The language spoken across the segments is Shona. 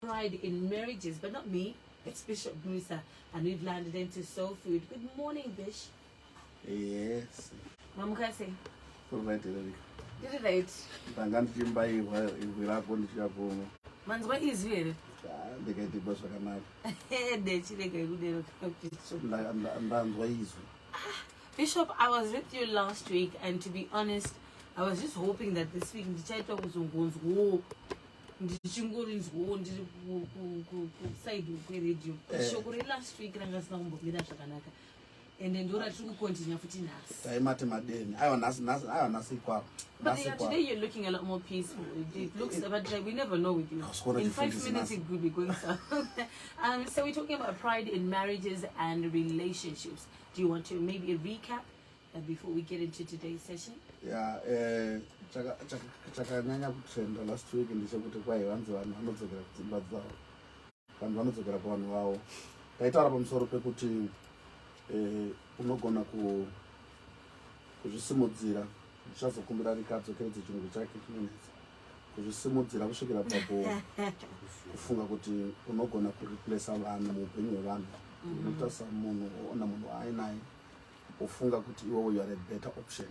Pride in marriages, but not me. It's Bishop Musa, and we've landed into Soul Food. Good morning, Bish. Yes. Mamuka sei? Right, Erika. Ndiri right. Ndanga ndichimbairwa izwi rako ndichiyakuno. Manzwa izwi here? Ndikaitirwa zvakanaka. Ndechirega kudero Bishop. Ndanzwa izwi. Bishop, I was with you last week, and to be honest, I was just hoping that this week ndichaitwa kuzongonzwawo, ndichingorinzwawo ndiri kuside kweradio. Shoko relast week ranga risina kumbomira zvakanaka, ende ndo ratiri kucontinue futi nhasi. Taimati madeni. Aiwa, nhasi, nhasi, aiwa, nhasi ikwaro. But yeah, today you're looking a lot more peaceful. It looks, but like, we never know with you. In 5 minutes, it could be going south. So we're talking about pride in marriages and relationships. Do you want to maybe a recap before we get into today's session? Ya, chakanyanya kutrenda last week ndechekuti kwai vanzi vanhu vanodzokera kudzimba dzavo, vanhu vanodzokera kuvanhu vavo. Taitaura pamusoro pekuti unogona kuzvisimudzira. Ndichazokumbira rikadzokeredze chirungu chake chinonetsa. Kuzvisimudzira kusvikira papo kufunga kuti unogona kureplaca vanhu muupenyu hwevanhu. Unotarisa munhu, ona munhu waainaye, wofunga kuti iwewo you are a better option,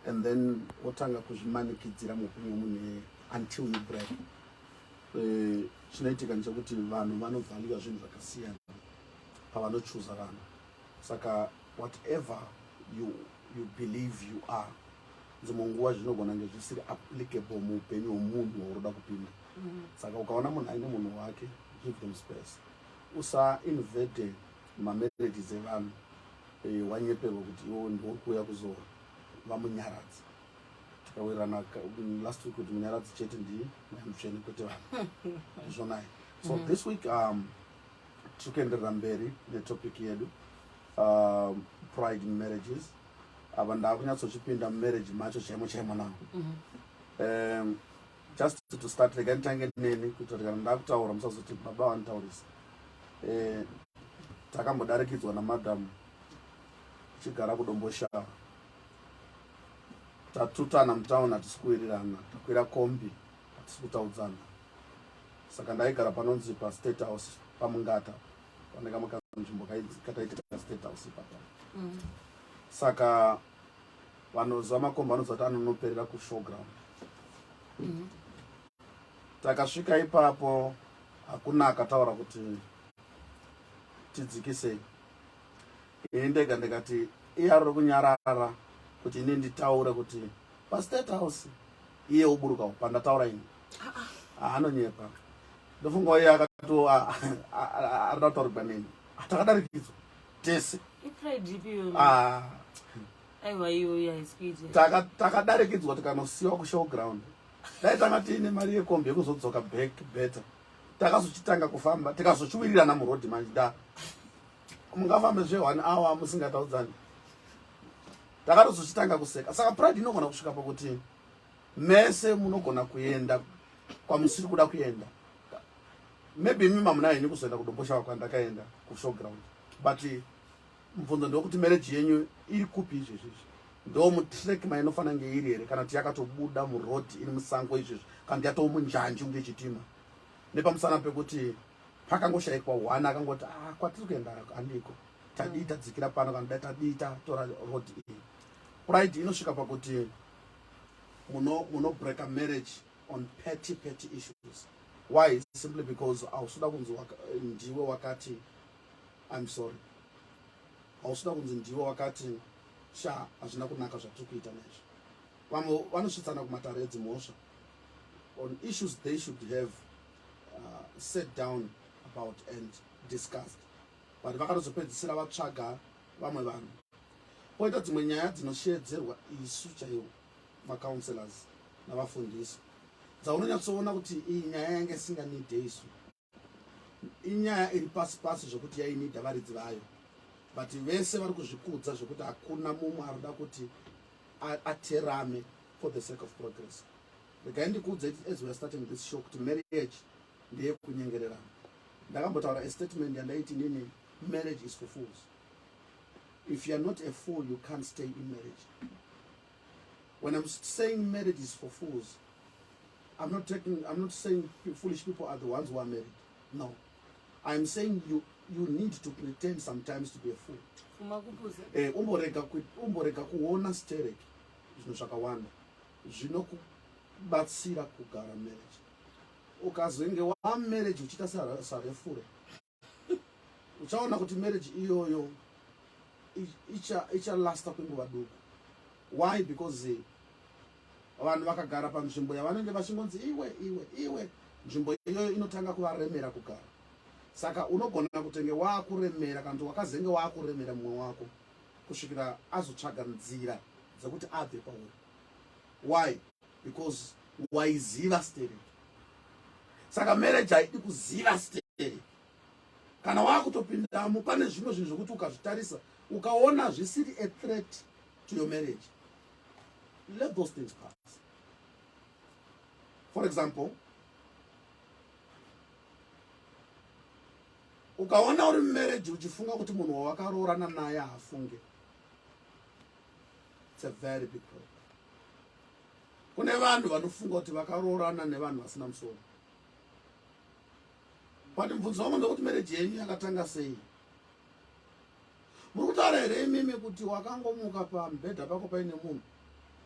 and then wotanga kuzvimanikidzira muupenyu hwemunhu iyeye until you break. Chinoitika ndechekuti vanhu vanovaluer zvinhu zvakasiyana pavanochuza vanhu. Saka whatever you believe you are, dzimwe nguva zvinogona kunge zvisiri applicable muupenyu hwemunhu wauri kupinda. Saka ukaona munhu aine munhu wake, give them space. Usainvade mamarriages evanhu. Wanyeperwa kuti iwo ndiwo kuuya kuzova munyaradzi. Tikawirirana last week kuti munyaradzi chete ndi Mweya Mutsvene, kwete vanhu. Ndizvonai. So this week tiri kuenderera mberi netopic yedu, pride in marriages. Apa ndakunyatsochipinda mumarriage macho chaimo chaimo now. Just to start, rega nditange neni kuitira kuti kana ndakutaura musazoti baba vanitaurisa. Takambodarikidzwa namadam tichigara kuDomboshava. Tatutana mutauni, hatisi kuwirirana. Takwira kombi, hatisi kutaudzana. Saka ndaigara panonzi paState House, paMungata, pane kamwe kanzvimbo kataita State House ipapa. Saka vanoziva makombi vanoziva kuti anonoperera kushowground. Takasvika ipapo, hakuna akataura kuti tidzikisei. Ini ndega ndikati iye ari kunyarara kuti ini nditaure kuti paState House, iye oburukawo pandataura ini. Anonyepa. Ndofunga iye akato arida kutaurirwa neni. Takadarikidzwa tese. Ipride ipi iyoyo? Ah, Aiwa, iyoyo haisi kuita. Takadarikidzwa tikanosiyiwa kushowground. Dai tanga tiine mari yekombi yekuzodzoka back better. Takazochitanga kufamba, tikazochiwirirana murodhi. Manje da mungafambe zve one hour musingataudzani. Takatozochitanga kuseka. Saka pride inogona kusvika pakuti mese munogona kuenda kwamusiri kuda kuenda. Maybe imi mamuna henyu kuzoenda kuDomboshava kwandakaenda kushowground, but mubvunzo ndewekuti marriage yenyu iri kupi izvezvi? Izvi ndo mutrack mainofanira kunge iri here, kana kuti yakatobuda muroad, iri musango izvezvi, kana kuti yatoo munjanji kunge chitima, nepamusana pekuti pakangoshayikwa one akangoti, "Ah, kwatiri kuenda handiko, tadii tadzikira pano, kana dai tadii tatora road iyi?" Pride inosvika pakuti munobreaka marriage on petty petty issues. Why? Simply because hausuda kunzi ndiwe wakati, "I'm sorry." Hausuda kunzi ndiwe wakati, "Sha, hazvina kunaka zvatiri kuita naizvo." Vamwe vanosvitsana kumatare edzimhosva on issues they should have sat down about and discussed, but vakatozopedzisira vatsvaga vamwe vanhu. Poita dzimwe nyaya dzinoshedzerwa isu chaivo macounselors navafundisi, dzaunonyatsoona kuti iyi nyaya yange isinganidhe isu, inyaya iri pasi pasi zvekuti yainidha varidzi vayo, but vese vari kuzvikudza zvekuti hakuna mumwe arikuda kuti aterame for the sake of progress. Regai ndikuudze, as we are starting this show, kuti marriage ndeyekunyengererana. Ndakambotaura a statement yandaiti nini, marriage is for fools. If you are not a fool, you can't stay in marriage. When I'm saying marriage is for fools, I'm not saying foolish people are the ones who are married. No, I'm saying you need to pretend sometimes to be a fool. Fuma kupusa. Umborega kuona sterek zvinhu zvakawanda zvinokubatsira kugara marriage. Ukazenge wamarriage uchiita sarefure, uchaona kuti marriage iyoyo ichalasta kwenguva duku. Why? Because vanhu vakagara panzvimbo yavanenge vachingonzi iwe, iwe, iwe, nzvimbo iyoyo inotanga kuvaremera kugara. Saka unogona kutenge waakuremera kana kuti wakazenge waakuremera mumwe wako kusvikira azotsvaga nzira dzekuti abve pauri. Why? Because waiziva stereki. Saka marriage haidi kuziva stereki. Kana waakutopindamo, pane zvimwe zvinhu zvekuti ukazvitarisa ukaona zvisiri a threat to your marriage, let those things pass. For example, ukaona uri mumarriage uchifunga kuti munhu wawakaroorana naye haafunge, it's a very big problem. Kune vanhu vanofunga kuti vakaroorana nevanhu vasina musoro, but mubvunzo wangu ndekuti marriage yenyu yakatanga sei? Muri kutaura here imimi kuti wakangomuka pamubhedha pako paine munhu,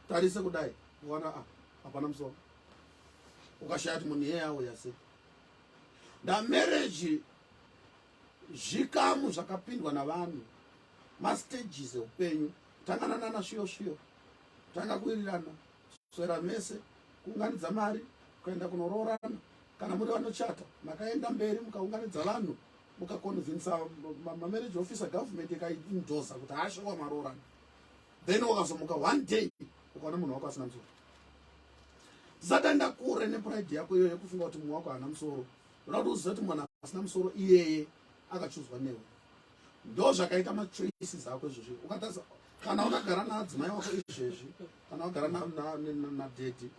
tarise kudai, ukaona, ah, hapana musoro, ukashaya kuti munhu iyeye auya sei? Ndamarriage zvikamu zvakapindwa navanhu, mastages eupenyu. Tangana nana sviyo sviyo, tanga kuwirirana, swera mese, kuunganidza mari, kuenda kunoroorana. Kana muri vanochata, makaenda mberi, mukaunganidza vanhu, mukaconvinsa mamarriage officer, government ikaendorsa kuti haashawa maroorana. Then wakazomuka one day ukaona munhu wako asina musoro. Tisataenda kure nepride yako iyoyo yekufunga kuti mumwe wako haana musoro. Unoda kuti uzive kuti munhu asina musoro iyeye akachuzwa newe. Ndo zvakaita machoices ako izvozvi. Ukatarisa, kana wakagara naadzimai wako izvezvi, kana wakagara nadaddy,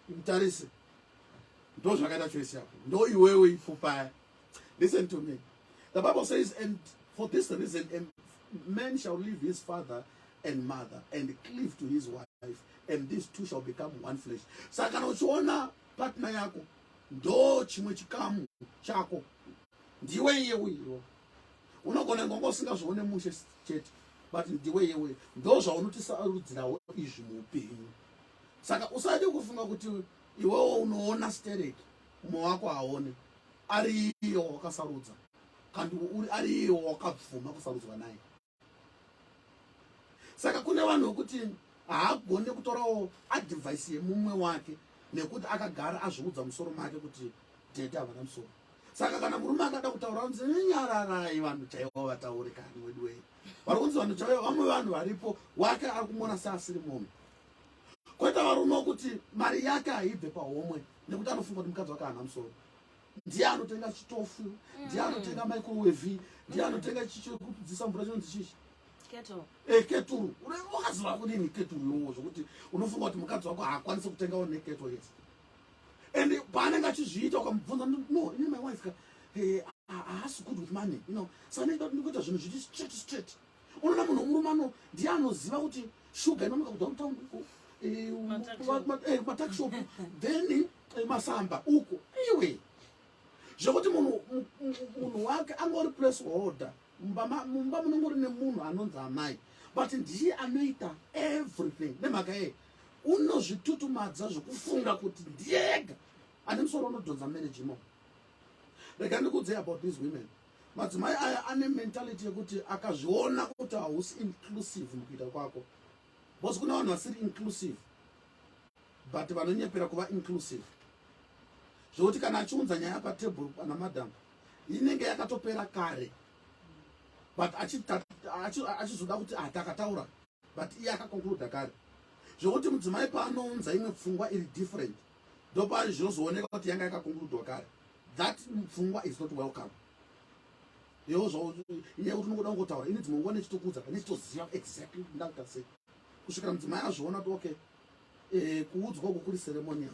mutarise, ndo zvakaita choice yako, ndo iwewe ipfupaya. Listen to me. The Bible says, "And for this reason a man shall leave his father and mother and cleave to his wife, and these two shall become one flesh." Saka kana uchiona partner yako, ndo chimwe chikamu chako, ndiwe iye uyiwo. Unogona kunge usingazvione mushe chete, but ndiwe iye. Ndo zvaunotisarudzirawo izvi muupenyu. Saka usade kufunga kuti iwewo unoona stereki, mumwe wako aone. Ari iye wakasarudza, kandi uri ari iye wakabvuma kusarudzwa naye. Saka kune vanhu vekuti haagone kutorawo advice yemumwe wake nekuti akagara azviudza musoro make kuti daddy havana musoro. Saka kana murume akada kutaura, anzi, "Nyararai, vanhu chaivo vataure kani wedu wei." Vari kunzi vanhu chaivo, vamwe vanhu varipo wake ari kumuona seasiri munhu. Koita varume wekuti mari yake haibve pahomwe nekuti anofunga kuti mukadzi wake haana musoro. Ndiye anotenga chitofu, ndiye anotenga microwave, ndiye anotenga chekudzisa mvura chinonzi chichi? Kettle. Keturu. Wakaziva kudini keturu iwowo zvokuti unofunga kuti mukadzi wako haakwanisi kutengawo nekettle yese? And paanenge achizviita, ukamubvunza, "No, ini my wife ka haasi good with money, saka ndikuita zvinhu zviri straight straight." Unoona munhu murume ano ndiye anoziva kuti shuga inonoka kubva mutaundi uko, matuckshop, then masamba uko, iwe, zvekuti munhu wake angori place holder mumba. Munongori nemunhu anonzi amai, but ndiye anoita everything. Nemhaka yei? Unozvitutumadza zvekufunga kuti ndiye ega ane musoro unodhonza marriage imomo. Rega ndikuudzei about these women. Madzimai aya ane mentality yekuti akazviona kuti hausi inclusive mukuita kwako, because kune vanhu vasiri inclusive but vanonyepera kuva inclusive, zvokuti kana achiunza nyaya patebhuru pana madam, inenge yakatopera kare, but achizoda kuti atakataura, but iye akaconcluda kare. Zvokuti mudzimai paanounza imwe pfungwa iri different, ndopari zvinozooneka kuti yanga yakaconcludwa kare. That pfungwa is not welcome. Iwo inyaya yekuti unongoda kungotaura, ini dzimwe nguva nechitokuudza, nechitoziva exactly ndakuita sei, kusvikira mudzimai azviona kuti okay, kuudzwa uku kuri ceremonial.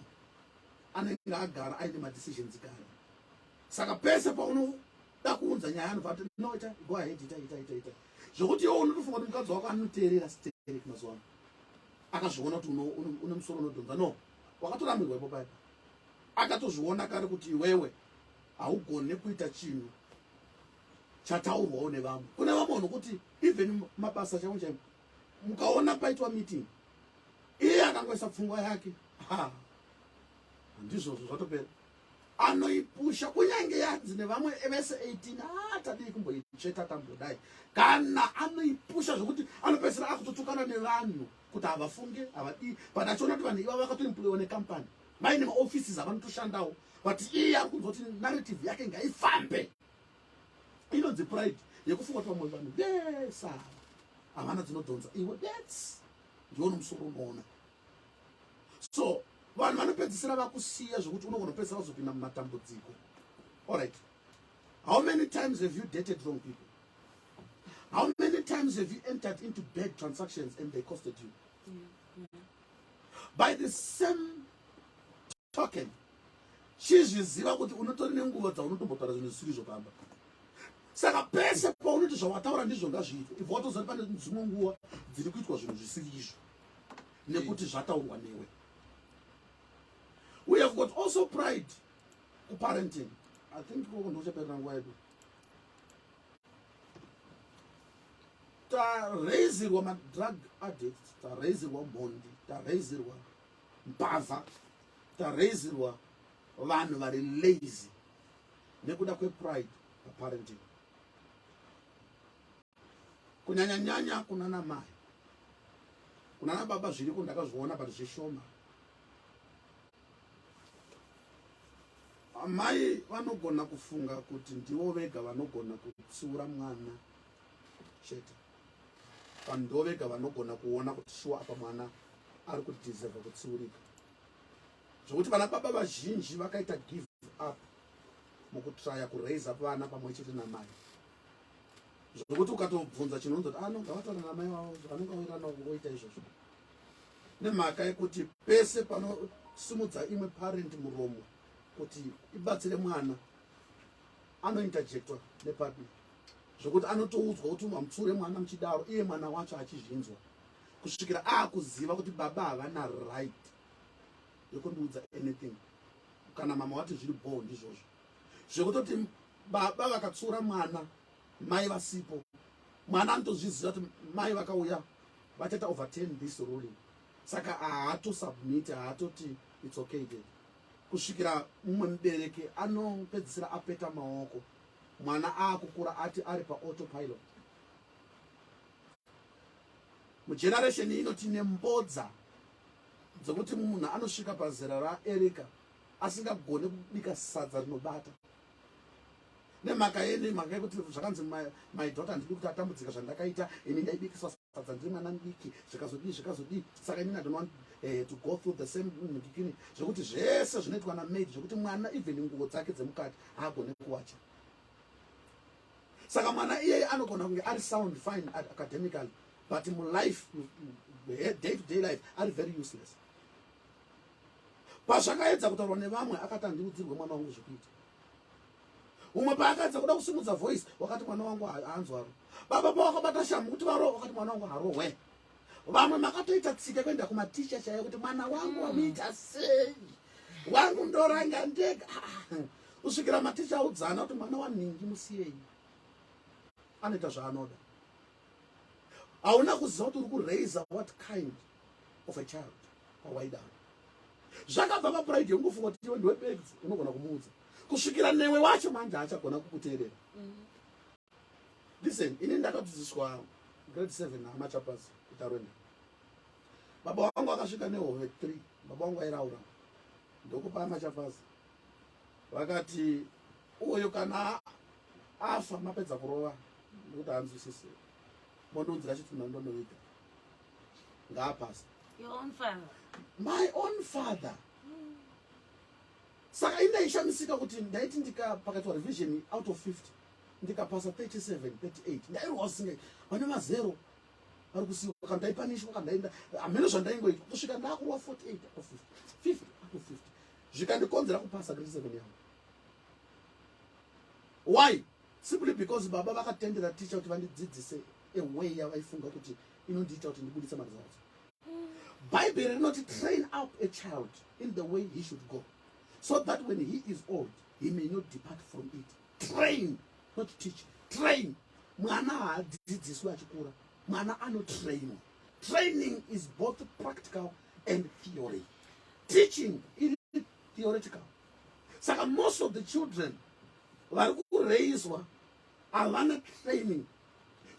Anenge agara aine madecisions kare. Saka pese paunoda kuunza nyaya, anobva ati, "No, ita, go ahead, ita, ita, ita, ita." Zvokuti iwe unotofunga kuti mukadzi wako anoteerera sterek mazuva ano, akazviona kuti une musoro unodhonza. No, wakatorambirwa ipo paipa. Akatozviona kare kuti iwewe haugone kuita chinhu chataurwawo nevamwe. Kune vamwe vanhu kuti even mabasa chaivo chaivo, mukaona paitwa meeting, iye akangoisa pfungwa yake, handizvozvo, zvatopera. Anoipusha kunyange yanzi nevamwe vese 18, ah, tadii kumboitsveta, tambodai kana. Anoipusha zvokuti anopedzisira akutotukana nevanhu kuti havafunge, havadii, but achiona kuti vanhu ivavo vakatoemployiwa necompany, vaine maoffices avanotoshandawo, but iye ari kunzwa kuti narrative yake ngaifambe. Inonzi pride yekufunga kuti vamwe vanhu vese ava havana dzinodhonza, iwe bets ndiwo nomusoro unoona. So vanhu vanopedzisira vakusiya zvokuti unogona kupedzisira vazopinda mumatambudziko. Alright, how many times have you dated wrong people? How many times have you entered into bad transactions and they costed you? By the same token, chizviziva kuti unotori nenguva dzaunotombotaura zvinhu zvisiri pamba. Saka pese paunoti zvawataura ndizvo ngazviitwe, ibva watoziva kuti pane dzimwe nguva dziri kuitwa zvinhu zvisiri izvo nekuti zvataurwa newe. We have got also pride kuparenting. I think ikoko ndochaperera nguva yedu. Tareizirwa madrug addict, tareizirwa mhondi, tareizirwa mbavha, tareizirwa vanhu vari lazy nekuda kwepride paparenting, kunyanyanyanya kunana mai. Kunana baba zviriko, ndakazviona, but zvishoma. Amai vanogona kufunga kuti ndivo vega vanogona kutsiura mwana chete, vanhu ndivo vega vanogona kuona kuti shuwa apa mwana ari kudeserva kutsiurika, zvokuti vana baba vazhinji vakaita give up mukutraya kuraise up vana pamwe chete namai, zvokuti ukatobvunza chinonzi kuti ano ngavataura namai vavo, vanenge vawirirana voita izvozvo, nemhaka yekuti pese panosimudza imwe parent muromo kuti ibatsire mwana, anointerjectwa nepartner, zvokuti anotoudzwa kuti hamutsiure mwana muchidaro, iye mwana wacho achizvinzwa, kusvikira aakuziva kuti baba havana right yekundiudza anything, kana mama wati zviri bho ndizvozvo. Zvekutoti baba vakatsiura mwana mai vasipo, mwana anotozviziva kuti mai vakauya vachaita overturn this ruling, saka haatosubmit, haatoti it's okay dad, kusvikira mumwe mubereki anopedzisira apeta maoko, mwana aakukura ati ari paautopilot. Mugeneration ino tine mbodza dzekuti munhu anosvika pazera raErika asingagone kubika sadza rinobata, nemhaka yeni, mhaka yekuti zvakanzi my daughter handidi kuti atambudzika zvandakaita ini, ndaibikiswa sadza ndiri mwana mudiki, zvikazodii zvikazodii, saka inini I don't want to go through the same mudikini, zvekuti zvese zvinoitwa namaid, zvekuti mwana even nguo dzake dzemukati haagone kuwacha. Saka mwana iyeye anogona kunge ari sound fine academically, but mulife, day to day life, ari very useless. Pazvakaedza kutaurwa nevamwe, akati handiudzirwe mwana wangu zvekuita. Umwe paakaedza kuda kusimudza voice, wakati mwana wangu haanzwaro. Baba pawakabata shamu kuti varo, wakati mwana wangu harohwe. Vamwe makatoita tsika kuenda kumaticha chaiyo kuti mwana wangu wamuita sei, wangu ndoranga ndega. Ah, kusvikira maticha audzana kuti mwana wanhingi musiyei, anoita zvaanoda. Hauna kuziva kuti uri kuraisa what kind of a child pawaidaro. Zvakabva papride yekungofunga kuti iwe ndiwe bedzi unogona kumuudza, kusvikira newe wacho manje haachagona kukuteerera. Listen, ini ndakadzidziswa grade 7 naMachapasi kutarwenda. Baba vangu akasvika nehove 3. Baba vangu airaura, ndokupa Machapasi, vakati uyu kana afa, mapedza kurova nekuti haanzwisisi, mondiudzira chitunha ndonoviga, ngaapasa. Your own father? My own father. Saka indaishamisika kuti ndaiti ndika pakaitwa revision, out of 50 ndikapasa 37, 38, ndairwa singai vane mazero vari kusiwa, kana ndaipanishwa, kana ndaenda hameno zvandaingoitwa, kusvika ndakurwa 48 out of 50, 50 out of 50, zvikandikonzera kupasa grade 7 yangu. Why? Simply because baba vakatendera ticha kuti vandidzidzise a way yavaifunga kuti inondiita kuti ndibudise maresults. Bhaibheri rinoti train up a child in the way he should go. So that when he is old, he may not depart from it. Train, not teach. Train. Mwana haadzidziswi achikura, mwana anotrainwa. Training is both practical and theory. Teaching iri theoretical. Saka most of the children vari kureiswa havana training,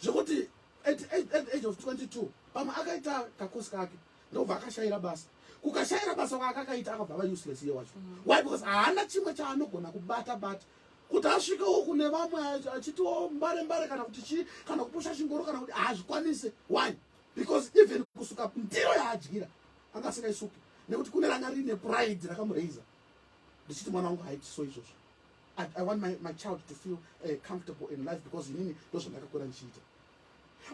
zvekuti at the age of 22 pamwe akaita kakosi kake, ndobva akashayira basa. Kukashayira basa kwaakakaita, akabva ava useless iye wacho. Why? Because haana chimwe chaanogona kubata bata kuti asvikewo kune vamwe achitiwo mbare mbare, kana kuti chii, kana kupusha chingoro, kana kuti haazvikwanise. Why? Because even kusuka ndiro yaadyira anga asingaisuki, nekuti kune ranga riine pride rakamureisa ndichiti mwana wangu haiti so izvozvo. I want my child to feel comfortable in life because inini ndo zvandakakura ndichiita.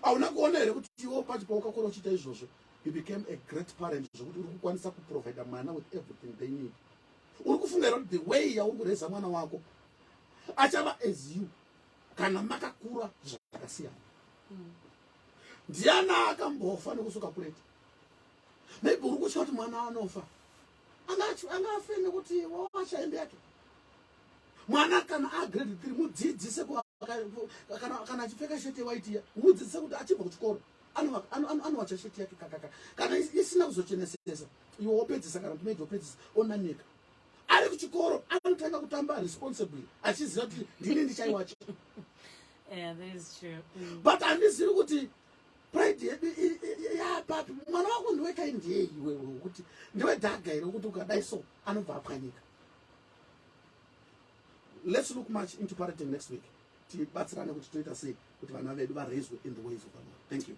Hauna kuona here kuti iwo pacho paukakura uchiita izvozvo, you became a great parent, zvokuti uri kukwanisa kuprovida mwana with everything they need? Uri kufunga here kuti the way yauri kureza mwana wako achava as you kana makakura zvakasiyana? Ndiana akambofa nekusuka pureti? Maybe uri kutya kuti mwana anofa. Angafe nekuti wawacha hembe yake? Mwana kana agrade 3, mudzidzise kana achipfeka sheti yewhite iya, mudzidzise kuti achibva kuchikoro anowacha sheti yake kakaka. Kana isina kuzochenesesa, iwe wopedzisa, kana kuti maid wopedzisa, onanika. Ari kuchikoro anotanga kutamba responsibly, achiziva kuti ndini ndichaiwacha. Yeah, that is true. But handizivi kuti pride yedu yapapi. Mwana wako ndiwekaindi yei iwewe, wekuti ndiwedhaga here, wekuti ukadai so anobva apwanyika? Let's look much into parenting next week, tibatsirane kuti toita sei kuti vana vedu varaiswe in the ways of the Lord. Thank you.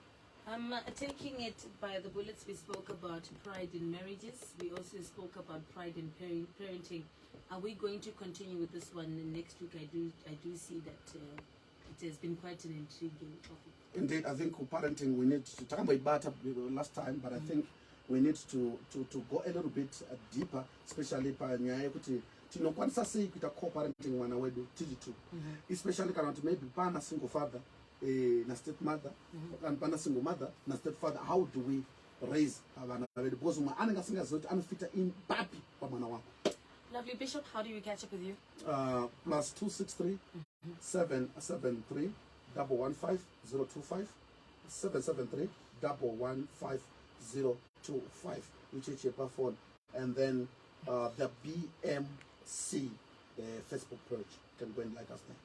Taking it by the bullets, we spoke about pride in marriages. We also spoke about pride in parenting. Are we going to continue with this one next week? I do see that it has been quite an intriguing topic. Indeed, I think parenting, we need to, takamboibata last time, but I think we need to go a little bit deeper, especially panyaya yekuti tinokwanisa sei kuita co-parenting mwana wedu tiri two, especially kana kuti maybe pana single father na step mother, kana pana single mother na step father. How do we raise vana vedu? Because umwe anenge asingazivi kuti anofita in papi pamwana wako. Lovely. Bishop, how do we catch up with you? +263 773 115 025, 773 115 025, which is your phone, and then the BMC, the Facebook page. You can go and like us there.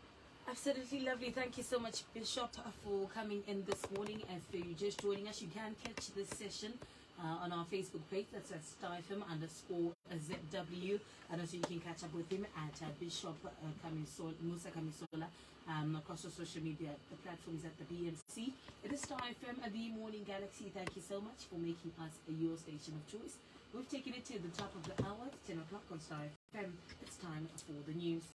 Absolutely lovely. Thank you so much, Bishop, for coming in this morning. If you're just joining us, you can catch this session on our Facebook page. That's at StarFM_ZW. And also you can catch up with him at Bishop Musa Kamisola across the social media, the platforms at the BMC. It is Star FM, the Morning Galaxy. Thank you so much for making us your station of choice. We've taken it to the top of the hour. It's 10 o'clock on Star FM. It's time for the news.